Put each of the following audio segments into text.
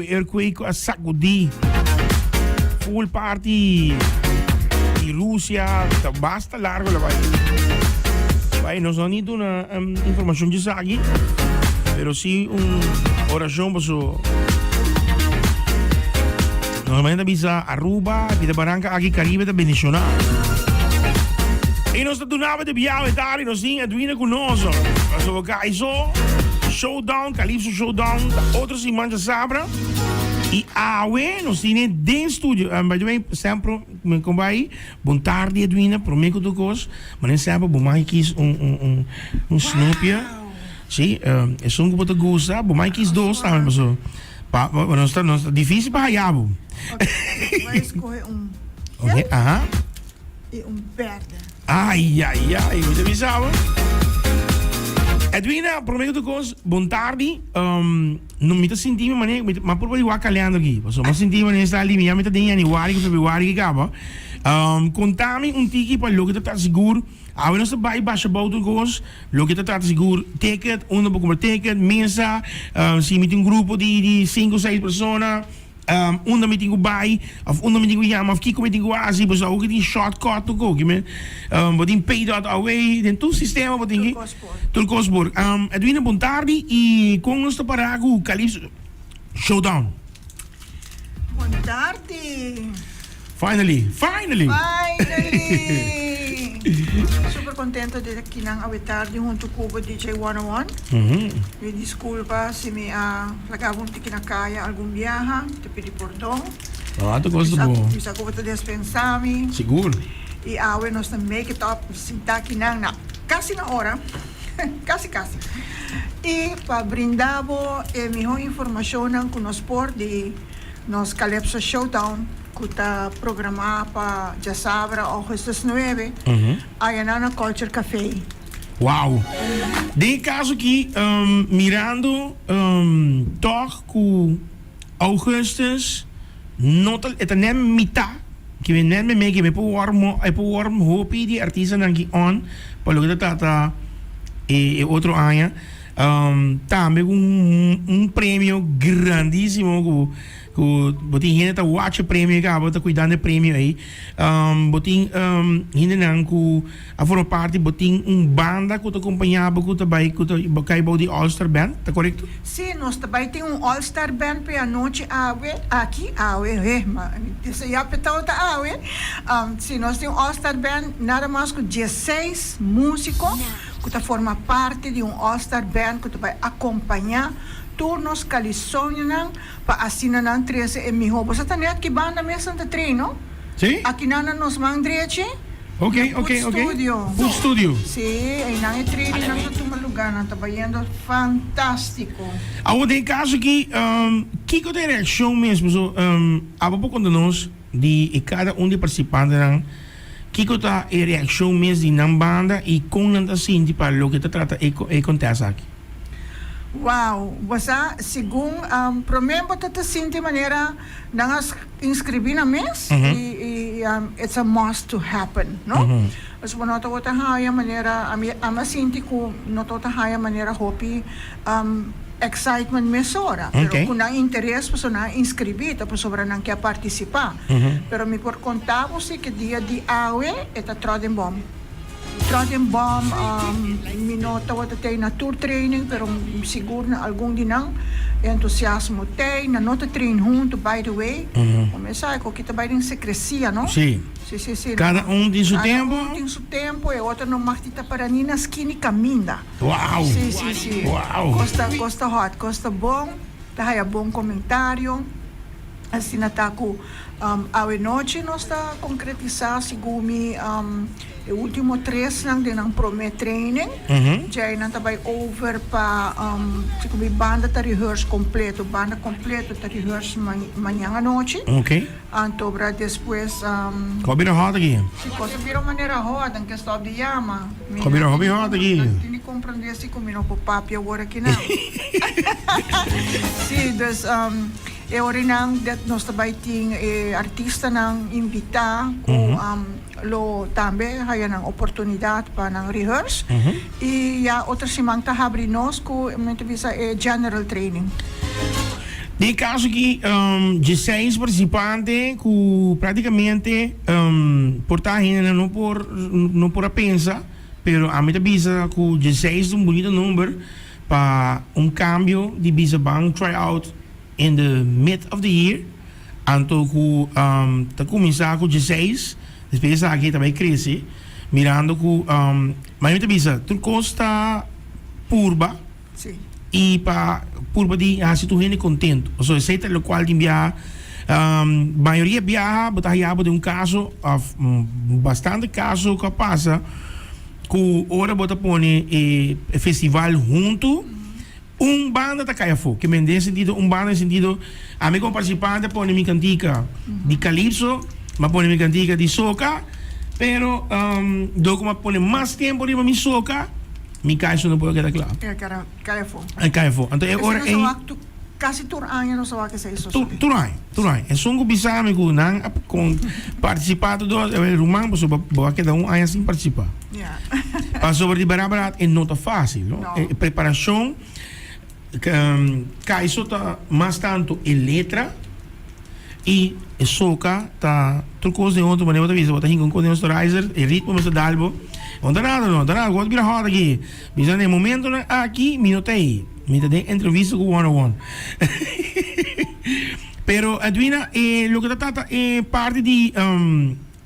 Earthquake cu a sacudi full parti di Rusia, ta basta largo la bai. Bai, nos no ni duna um, informacion di esaki, pero sí un oracion paso. Normalmente bisa Aruba, Pita Barranca aki Caribe ta bendiciona. Y nos ta dunaba de biawe tari, nos tin Edwina cu nos. Paso Kaiso, Showdown, Calypso Showdown, ta otro siman djasabra. Y awe nos tine den studio. Um, by the way, sempre me kom bij. Bon tardi Edwina, prome ku tur kos. Maar sempre bo mag kies un un un un snoepje. Sí, um, esun ku bo ta gusta, bo mag kies dos tambe paso. Pa, pa, nos ta nos ta difícil pa haya bo. Ok, voy a escoger un Ok, aha. y un berde. Ai, ai, ai, mi ta bisa bo. Edwina, prome ku tur kos, bon tardi. Um, no, mi ta sinti mi mane, mi ta, m'a purba di wak kalender aki. Pasobra m'a sinti mane sta li, mi ya mi ta den januari ku februari ki kaba. Um, konta mi un tiki pa loke ta trata sigur. Awe nos ta bai basha bou tur kos, loke ta trata sigur ticket, unda bo kumpra ticket, mesa, um, si mi tin un grupo di, di sinku, seis persona. Unda mi tin ku bai of unda mi tin ku yama of kiko mi tin ku hasi pasobra awor ki tin shortcut tur koki men bo tin pay dot away den tur sistema bo tin ki tur kos por Edwina bon tardi y kon nos ta para ku Calypso Showdown. Bon tardi. Finally finally. Finally! Super contento di ta kinan awe tardi hunto cu bo DJ 101. Mi disculpa si mi a laga bo un tiki na caya algun biaha, mi ta pidi pordon. No, ta cosa bo. Mi sa cu bo ta despensa mi. Sigur. Y awe nos ta make it up sinta kinan na casi na ora, casi casi. Y pa brinda bo e miho informacionnan cu nos por di nos Calypso Showdown. Ku ta programá pa djasabra augustus nuebe, ayanan na Culture Café. Wow! Den e kaso aki, mirando tòg ku augustus no ta, e ta nèt mitá, ke mi nèt meimei ke mi por wòrdu mo, e por wòrdu hopi di artistanan aki on pa loke ta trata e otro aña. Tambe ku un premio grandísimo ku. Ku bo tin hende ta watch e premio ei kaba, ta kuidando e premio ei. Bo tin hendenan ku a forma parti, bo tin un banda ku ta kompañá bo ku ta bai ku ta kai bou di All Star Band, ta korekto? Sí, nos ta bai tin un All Star Band p'e anochi awe, aki, awe, he, ma mi deseá p'e tabata awe. Sí, nos tin un All Star Band, nada mas ku diesseis músiko ku ta forma parti di un All Star Band ku ta bai akompañá tur nos kalisonionan. Pa asina nan trese e miho. Boso ta net ki banda mes nan ta train, no? Sí. Aki nan na nos man drechi. Ok, Na ok, Put ok. Studio. Put Studio. Sí, einan e trainingnan ta tuma lugar, nan ta bayendo fantastico. Awor den e caso aki, kico ta e reaccion mes? Paso, abo por conta nos di e cada un di e participantenan, kico ta e reaccion mes di nan banda y con nan ta sinti pa loke ta trata e e contest aki? Wow, bo sa segun prome bo ta ta sinti manera nan a inscribi nan mes y it's a must to happen, no? Pasobra bo no tabata haya manera, ami a sinti cu no tabata haya manera hopi excitement mesora, pero cu nan interes pasobra nan a inscribi ta pasobra nan ke a participa. Pero mi por conta bo si ke dia di awe e ta trot den bom. Tras den bom, mi no tabata tei na tur training, pero sigur na algun di nan. E entusiasmo tei, nan no ta train huntu, by the way. Bo mes sa, e koki ta bai den sekresia, no? Sí. Sí, sí, sí. Kada un tin su tempo. Kada un tin su tempo, e otro no mag di ta para ni na skina di kaminda. Wow! Sí, sí, sí. Wow! Kos ta, kos ta hot, kos ta bon, ta haya bon komentario. Asina ta ku awe nochi nos ta konkretisá segun mi e último tresnan den nan promé training. Djei nan ta bai over pa segun mi banda ta rehearse kompleto, banda kompleto ta rehearse mañan anochi. Anto bra despues. Kos bira hòt aki. Si kos a bira manera hòt nan ke stòp di yama. Kos bira hopi hòt aki. Nan tin di komprendé si ku mi no por papia awor akinan. Si, dus. E orinan dat nos ta bai tin e artistanan invitá ku lo tambe haya nan oportunidat pa nan rehearse. I ya otro siman ta habri nos ku mi ta bisa e general training. Den e kaso aki dieseis partisipante ku praktikamente por ta hendenan no por no por a pensa pero ami ta bisa ku dieseis ta un bunita number pa un kambio di bisa ban try out in the mid of the year anto ku ta kuminsá ku dieseis despues esaki ta bai krese mirando ku mi ta bisa tur kos ta purba. I pa purba di hasi tur hende kontentu. Pasobra esei ta lokual tin biaha, mayoria biaha bo ta haya bo den un kaso òf bastante kaso ku a pasa ku ora bo ta pone e festival huntu, un banda ta kai afó. Ke men den sentido un banda den sentido ami komo partisipante a pone mi kantika di kalipso, mi a pone mi kantika di soka, pero dor ku mi a pone mas tempu riba mi soka, Mi kaiso no por a keda kla. E a kai afó. E kai afó. Anto e ora ei. Kasi tur aña nos a wak esei sosodé. Tur aña, tur aña. Esun ku bisa mi ku nan a kon partisipá tur dos, e ruman pasobra bo a keda un aña sin partisipá. Ya. Pasobra di bèrdat bèrdat e no ta fásil, no? No. E preparashon, kaiso ta mas tantu e letra. I e soca ta tur cos den otro manera bo ta bisa bo ta hinca un cos den ostorizer e ritmo mester dal bo no ta nada no ta nada bo ta bira hot aki bisa na e momentonan aki mi no ta ey mi ta den entrevista cu one on one pero Edwina e loke ta trata e parti di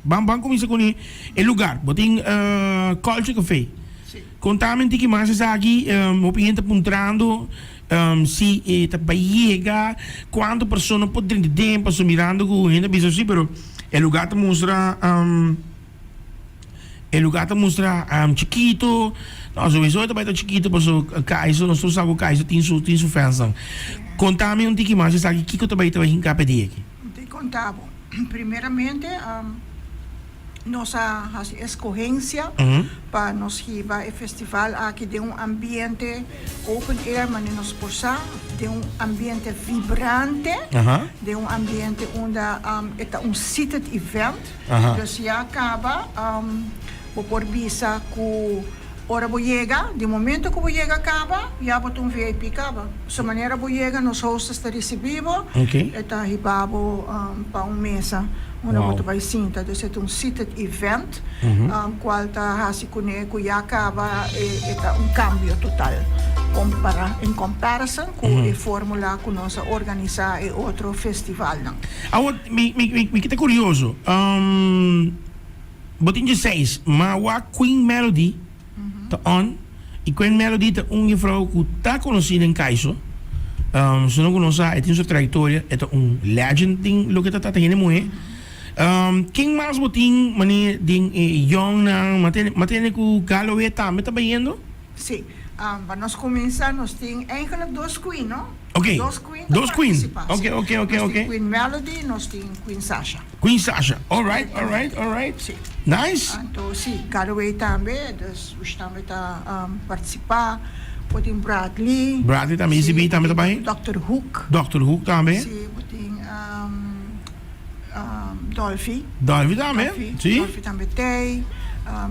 Ban ban cuminsa cu e lugar. Bo tin Culture Cafe. Contame un tiki mas esaki. Hopi hende ta puntrando si e ta bay yega, cuanto persona por drenta den, pasobra mirando cu hende a bisa si, pero e lugar ta mustra e lugar ta mustra chikito. No, sowiso e ta bay ta chikito pasobra Kaiso, nos tur sa cu Kaiso tin su tin su fansnan. Contame un tiki mas esaki, kico ta bay ta bay hinca pa e dia aki? Mi ta conta bo. Primeramente nos a hasi escogencia pa nos hiba e festival aki den un ambiente open air manera nos por sa, den un ambiente vibrante, den un ambiente unda e ta un seated event. Dus ya caba bo por bisa cu ora bo yega, di momento cu bo yega caba, ya bo ta un VIP caba. So manera bo yega nos hostess ta ricibi bo, e ta hiba bo pa un mesa unda bo ta bay sinta. Dus e ta un seated event cual ta haci cune cu ya caba e ta un cambio total compara in comparison cu e formula cu nos a organisa e otro festivalnan. Awor mi mi ta curioso. Bo tin dieseis, ma wak Queen Melody ta on y Queen Melody ta un juffrouw cu ta conoci den Kaiso. Si no cu no sa e tin su trayectoria, e ta un legend den loke ta trata hende muhe. Ken mas bo tin mane den e yongnan, ma tene cu Galloway tambe ta bayendo? Si, pa nos cuminsa nos tin eigenlijk dos queen no. Ok, Dos queen ta dos queen. participa, Ok, si. ok, ok, Nos ok. tin Queen Melody, nos tin Queen Sasha. Queen Sasha, alright, alright, alright. Si. Nice. Anto si, Galloway tambe, dus ush tambe ta participa. Bo tin Bradley. Bradley tambe, Si, ECB bo tambe ta tin bai. Doctor Hook. Doctor Hook tambe. Si, bo tin Dolphy. Dolphy tambe, Dolphy, si. Dolphy tambe t'ey.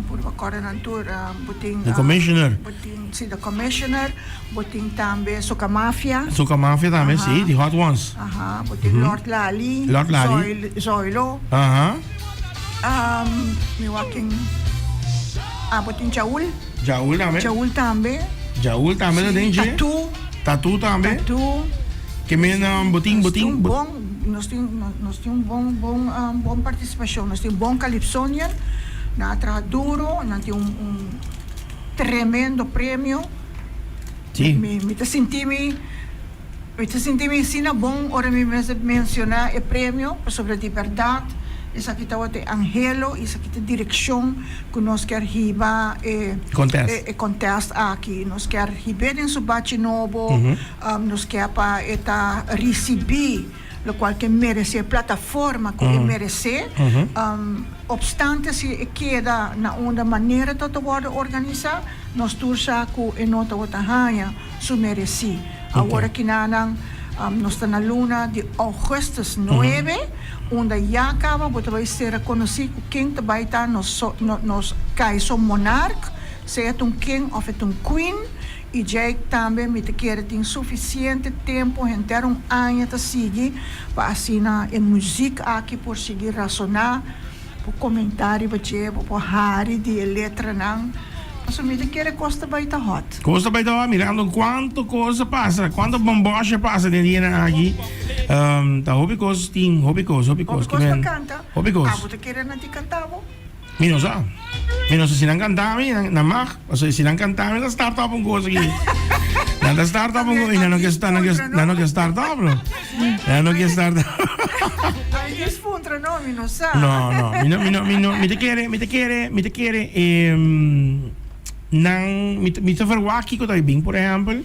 Purba corda nan tur. Bo tin. The Commissioner. Bo tin, si, The Commissioner. Bo tin tambe Soca Mafia. Soca Mafia tambe, si, di Hot Ones. Aha, bo tin Lord Lali. Lord Lali. Zoilo. Aha. Mi wak ken. Ah, bo tin Jaul. Jaul tambe. Jaul tambe. Jaul tambe ta den dje. Tattoo. Tattoo tambe. Tattoo. Ke men bo tin, bo tin. Nos tin un bon, nos tin, nos tin un bon, bon, bon partisipashon. Nos tin bon Calypsonian. Nan a traha duro, nan tin un, un tremendo premio. Sí. Mi, mi ta sinti mi, mi ta sinti mi asina bon ora mi mester menciona e premio, pasobra di berdad esaki tabata e anhelo y esaki ta e direccion cu nos kier hiba e, Contest. e, e contest aki. Nos kier hib'é den su bachi nobo, nos kier pa e ta ricibi locual cu e merece, e plataforma cu e merece. Obstante si e keda na unda manera ta ta wordo organisa, nos tur sa cu e no tabata haña su mereci. Awor akinanan nos ta na luna di augustus nuebe, unda ya caba bo ta bay ser reconoci cu ken ta bay ta nos nos Kaiso Monarch, sea ta un king of e ta un queen. I djei tambe mi ta kere tin sufisiente tempu, henter un aña ta sigui, pa asina e muzik aki por sigui rasoná, por komentá riba dje, bo por hari di e letranan. Pasobra mi ta kere kos ta bai ta hòt. Kos ta bai ta hòt mirando kuantu kos a pasa, kuantu bòmbòshi a pasa den dianan aki. Ta hopi kos tin, hopi kos, hopi kos. Hopi kos pa kanta. Hopi kos. Abo ta kere nan tin kanta bo? Mi no sa. Mi no sa si nan kanta mi, nan mag. Pasobra si nan kanta mi, nan ta start up un kos aki. Nan ta start up un kos i nan no ke, nan no ke, nan no ke start up no. Nan no ke start up. Ai dis puntra no, mi no sa. No, no. Mi no, mi no, mi no, mi ta kere, mi ta kere, mi ta kere nan, mi ta, mi ta verwagt kiko ta bin, por ehèmpel.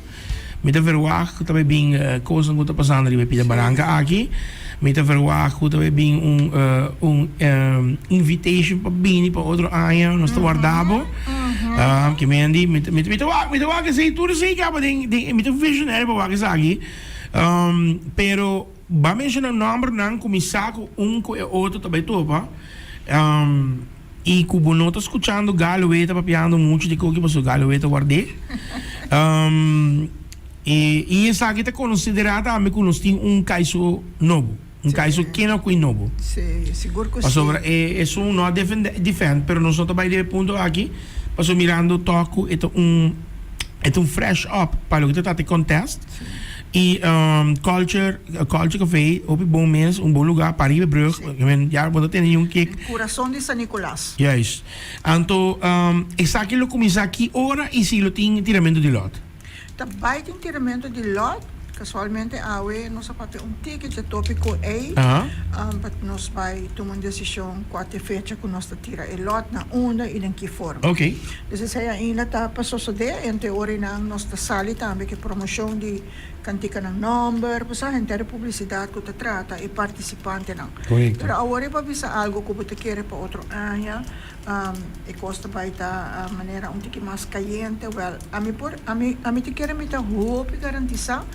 Mi ta verwagt ku ta bai bin kosnan ku ta pasando riba e pida baranka aki. Mi ta verwagt ku ta bai bin un un invitation pa bini pa otro aña. Nos ta warda bo. Ke mendi mi ta mi ta wak mi ta wak esei tur esei kaba den den mi ta visionario pa wak esaki. Pero ba menshona nòmbernan ku mi sa ku un ku e otro ta bai topa. I ku bo no ta skuchando Galloway ta papiando muchu di koki pasobra Galloway ta ward'é. I esaki ta konsiderá tambe ku nos tin un kaiso nobo, un kaiso keno kui nobo. Sí, sigur ku sí. Pasobra e esun no a defendé, defend, pero nos no ta bai den e punto aki, pasobra mirando tòg ku e ta un e ta un fresh up pa loke ta trata e contest. I Culture Culture Café hopi bon mes, un bon lugar pariba e brug, ya bo ta tene un kick. Curason di San Nicolas. Juist. Anto esaki lo cuminsa ki ora y si lo tin tiramento di lot? Ta bay tin tiramento di lot, casualmente awe nos a papia un tiki dje topico ey, pa nos bay tuma un decision cua ta e fecha cu nos ta tira e lot, na unda y den ki forma. Dus esei ainda ta pa sosodé, entre orinan nos ta sali tambe ku e promoshon di kantikanan nòmber, bo sa henter e publisidat ku ta trata e partisipantenan. Pero awor e por bisa algu ku bo ta kere pa otro aña, e kos ta bai ta manera un tiki mas kayente, wèl, ami por, ami, ami ta kere mi ta hopi garantisá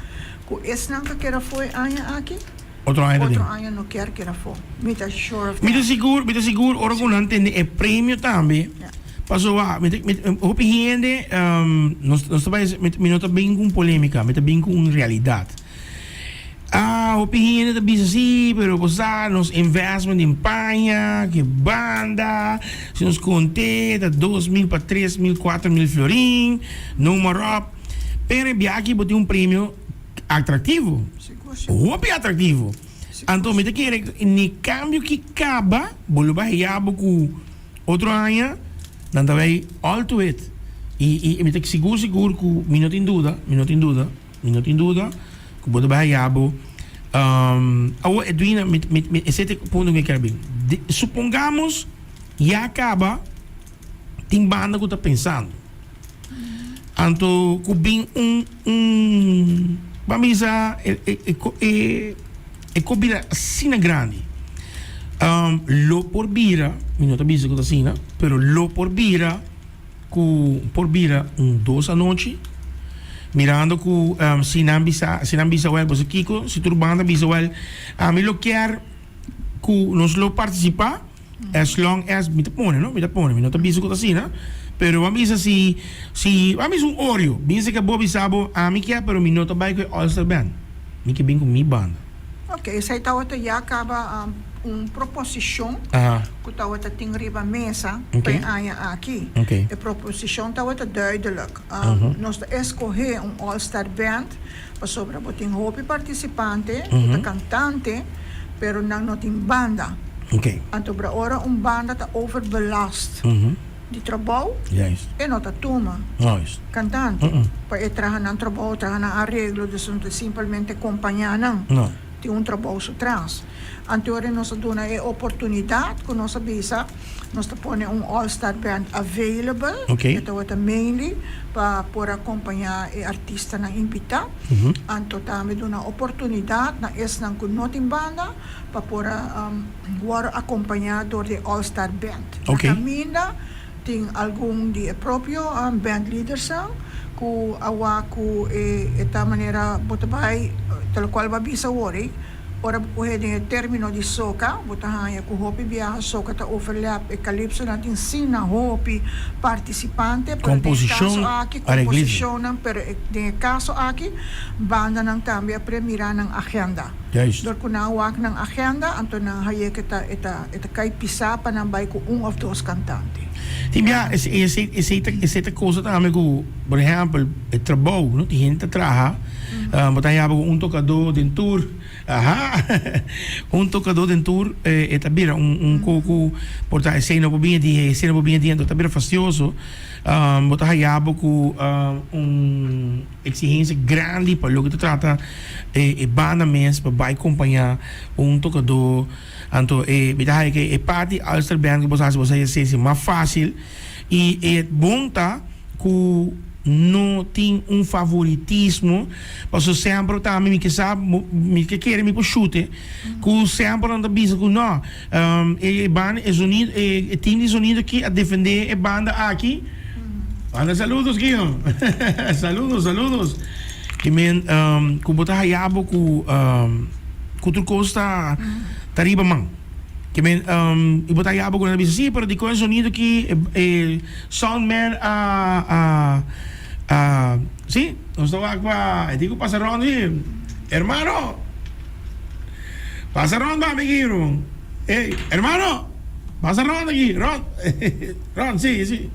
ku esnan ku a kere afó e aña aki, Otro aña ta tin. Otro aña no kier keda afó. Mi ta sure of that. Mi ta sigur, mi ta sigur ora ku nan tende e premio tambe. Pasobra mi ta, mi hopi hende, nos, nos ta bai, mi no ta bin ku un polémika, mi ta bin ku un realidat. Ah, hopi hende ta bisa si, pero bo sa nos investment den paña, ke banda, si nos kont'é ta 2000 pa 3000, 4000 florin, noem maar op. Pero e biaha aki bo tin un premio Atractivo. Hopi atractivo. Anto mi ta kere ni cambio ki caba bo lo bay haya bo cu otro aña nan ta bay all to it. Y y mi ta sigur sigur cu mi no tin duda, mi no tin duda, mi no tin duda cu bo ta bay haya bo. Awor Edwina mi mi esey ta e punto cu mi kier bin. Supongamos ya caba tin banda cu ta pensando. Anto cu bin un un ban bisa e e e e co bira asina grandi lo por bira mi no ta bisa cu ta asina pero lo por bira cu por bira un dos anochi mirando cu si nan bisa si nan bisa wel boso kico si tur banda bisa wel ami lo kier cu nos lo participa. As long as, mi ta pone no, mi ta pone, mi no ta bisa ku ta asina, pero bo a bisa si, si, bo a bisa un orio, bisa ke bo bisa bo, ami kier pero mi no ta bai ku e All Star Band, mi ke bin ku mi banda. Ok, esei tabata ya kaba un proposishon ku tabata tin riba mesa pa e aña aki. E proposishon tabata duidelijk, nos ta eskohé un All Star Band pasobra bo tin hopi partisipante ku ta kantante pero nan no tin banda. Anto bra ora un banda ta overbelast di trabou e no ta tuma kantante pa e traha nan trabou, traha nan areglo, dus no ta simpelmente kompañá nan, tin un trabou su tras. Anto ora nos a duna e oportunidat ku nos a bisa nos ta pone un all star band available, e tabata mainly pa por akompañá e artistanan invitá, anto tambe duna oportunidat na esnan ku no tin banda pa por a wòrdu akompañá dor di e All Star Band. Na kaminda tin algun di e propio band leadersnan ku a wak ku e ta manera bo ta bai, ta lokual bo a bisa awor ei, Ora bo kohe den e término di soka, bo ta haña ku hopi biaha soka ta overlap. E kalipsonan tin sina hopi partisipante, pero den e kaso aki, komposishonnan, pero den e kaso aki bandanan tambe a premirá nan agenda. Dor ku nan a wak nan agenda, anto nan haye ku e ta e ta kai pisá pa nan bai ku un òf dos kantante. Tin bia esei esei ta esei ta kosa tambe ku por ehèmpel e trabou no tin hende ta traha bo ta haya bo ku un tokadó den tur aha un tokadó den tur e ta bira un un ko ku por ta esei no por bini di esei no por bini di anto ta bira fastioso bo ta haya bo ku un exigencia grandi pa loke ta trata e banda mes pa bai compaña un tocador anto e mi ta haya ke e parti Ulster Band ku boso hasi boso haya esei mas facil y e bon ta ku no tin un favoritismo paso semper tambe mi ke sa mi ke kere mi por shute ku semper nan ta bisa ku no e banda e zonido e team di zonido aki a defende e banda aki. Manda saludos Guido. Saludos, saludos. I men um, ku bo ta haya bo ku um, ku tur kos ta ta riba man. Ke men um, i bo ta haya bo ku nan ta bisa, sí, pero dikon e sonido ki e, e soundman a a a sí, nos ta wak pa e tin ku pasa rond sí. Hermano, pasa rond pa mi aki, ruman. Ey, hermano, pasa rond aki, rond. Ron, sí, sí.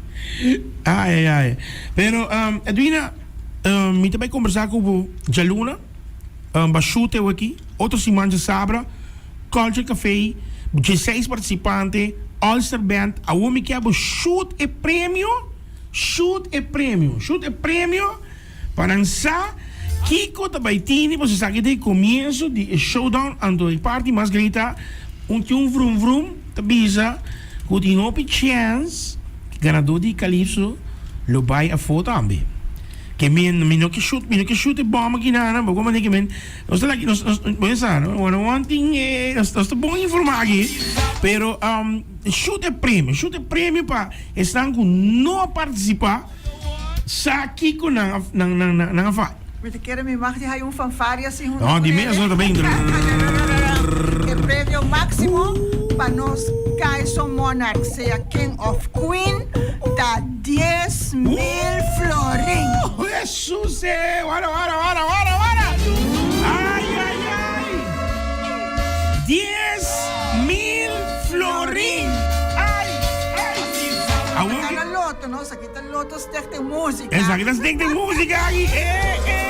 Ai, ai, ai. Pero, um, Edwina, um, mi ta bai conversa cu bo djaluna, um, ba shoot eu aki, otro siman djasabra, Culture Café, dieseis participante, Ulster Band, awor mi kier bo shoot e premio, shoot e premio, shoot e premio. Pa nan sa kiko ta bai tini pasobra esaki ta e komienso di e showdown anto e parti mas grei ta un tin un vrum vrum ta bisa ku tin hopi chèns ganadó di Calypso lo bai afó tambe ke men mi no ke shut mi no ke shut e bòm aki nan bo komo ke men nos ta laki nos nos bo sa no bueno one tin e nos ta bon informá aki pero shut e premio shut e premio pa esnan ku no a partisipá. Sa kiko nan a nan nan nan a fai. Mi ta kere mi mag di hay un fanfaria así hunto No, di mes no ta bin. E premio maximo pa nos Kaiso Monarch sea king of queen ta 10,000 florin. Hesus eh! Wara wara wara wara wara! Ay ay ay! 10,000 florin! Ay ay! Awor Gana loto no? Esaki ta loto stichting musica. Esaki ta stichting musica aki. Eh, eh.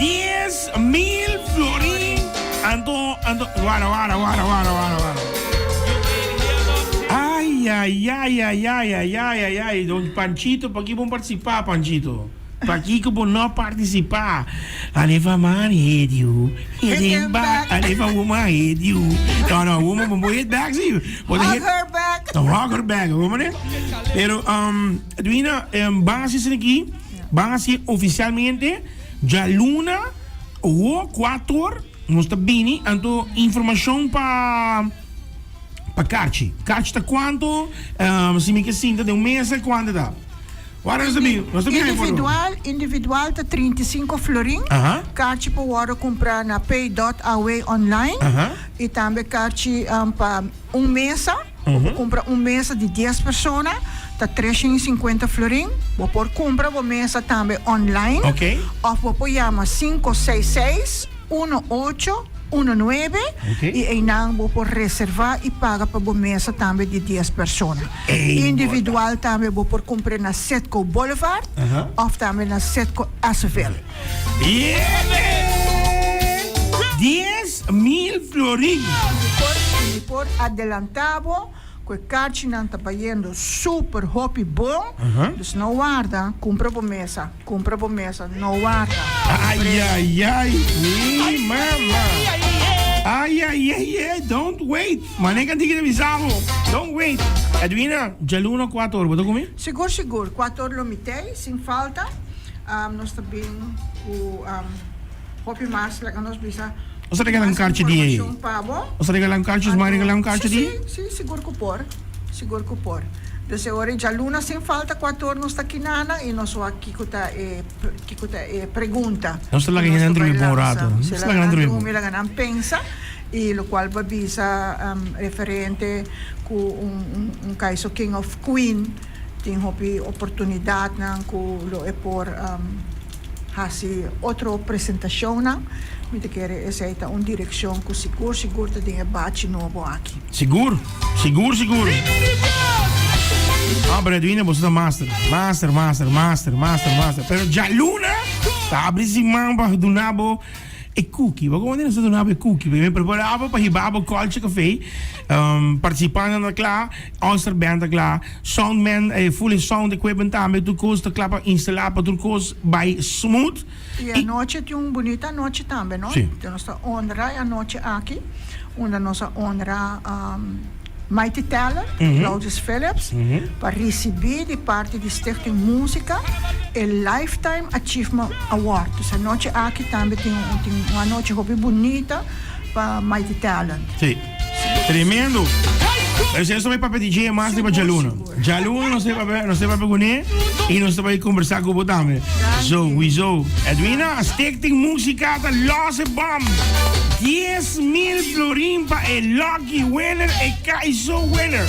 10,000 florin. Anto, anto, wara, wara, wara, wara, wara, wara. Ay, ay, ay, ay, ay, ay, ay, ay, ay. Don Panchito, pa ki bon participa, Panchito? Pakiko bo no partisipá? And if a man hit you, hit him back. And if a woman hit you, no, no, woman bo hit back sí. Bo ta hit, Hug her back. No, hug her back, woman eh. Pero, um, Edwina, um, ban hasi esaki aki, ban hasi oficialmente, djaluna, owo, kuator, nos ta bini, anto informashon pa pa karchi. Karchi ta kuanto? Um, si mi ke sinta den un mesa, kuanto ta? Wara nos ta bin, nos ta bin ahí por. Individual, individual ta 35 florin. Aha. Karchi por wòrdu kumprá na pay dot aw online. Aha. I tambe karchi pa un mesa. Bo por kumpra un mesa di dies persona ta 350 florin. Bo por kumpra bo mesa tambe online. Oké. Òf bo por yama 566 18 19 Oké. i einan bo por reservá i paga pa bo mesa tambe di dies persona. Ey, Individual tambe bo por kumpr'é na Citgo Boulevard Aha. òf tambe na Citgo Esseville. Biene! 10,000 florin! Mi por, mi por adelantá bo ku e karchinan ta bayendo super hopi bon. Aha. Dus no warda, kumpra bo mesa, kumpra bo mesa, no warda. Ay, ay, ay, mi mama. Ay, ay, ay, ay, don't wait. Mane kanti ki ta bisa bo. Don't wait. Edwina, djaluna kuater or bo ta ku mi? Sigur, sigur. Kuater or lo mi tei, sin falta. Nos ta bin ku hopi mas, laga nos bisa, Nos ta regala un mas karchi di ei. informashon pa bo. Nos ta regala un karchi, nos mai regala un karchi di? Si, si, sigur ku por. Sigur ku por. Dus e ora djaluna sin falta kuator nos ta kinana i nos wak kiko ta e kiko ta e pregunta. Nos ta laga hende drumi bon rato. Nos ta laga nan drumi, laga nan pensa i lokual bo a bisa referente ku un un Kaiso King of Queen tin hopi oportunidatnan ku lo e por hasi otro presentashonnan. Mi ta kere esei ta un direkshon ku sigur sigur ta den e bachi nobo aki. Sigur, sigur, sigur. Ah, pero Edwina, boso ta master. Master, master, master, master, master. Pero djaluna ta abri siman pa duna bo e cookie. Bo como nos ta duna bo e cookie? Mi prepara bo pa hiba bo Culture Café. Participantenan ta kla, All-Star Band ta kla, soundman, full sound equipment tambe, tur kos ta kla pa instala pa tur kos bai smooth. I anochi tin un bunita anochi tambe, no? Sí. Te nos ta honra e anochi aki, unda nos a honra Mighty Talent, Claudius Phillips, pa ricibi di parti di Stichting Musica e Lifetime Achievement Award. Dus anochi aki tambe tin un tin un anochi hopi bunita pa Mighty Talent. Sí. Tremendo. Pero si nos ta papia di dje mas riba djaluna. Djaluna nos ta papia, nos ta papia kuné i nos ta bai kombersá ku bo tambe. So, we so. Edwina, Stichting Musica ta los e bom. 10,000 florin pa e lucky winner, e Kaiso winner.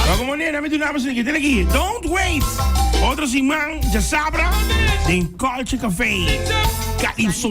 Pero como nena, mi duna bo sini, aki. Don't wait. Otro siman, djasabra, den Culture Café. Calypso.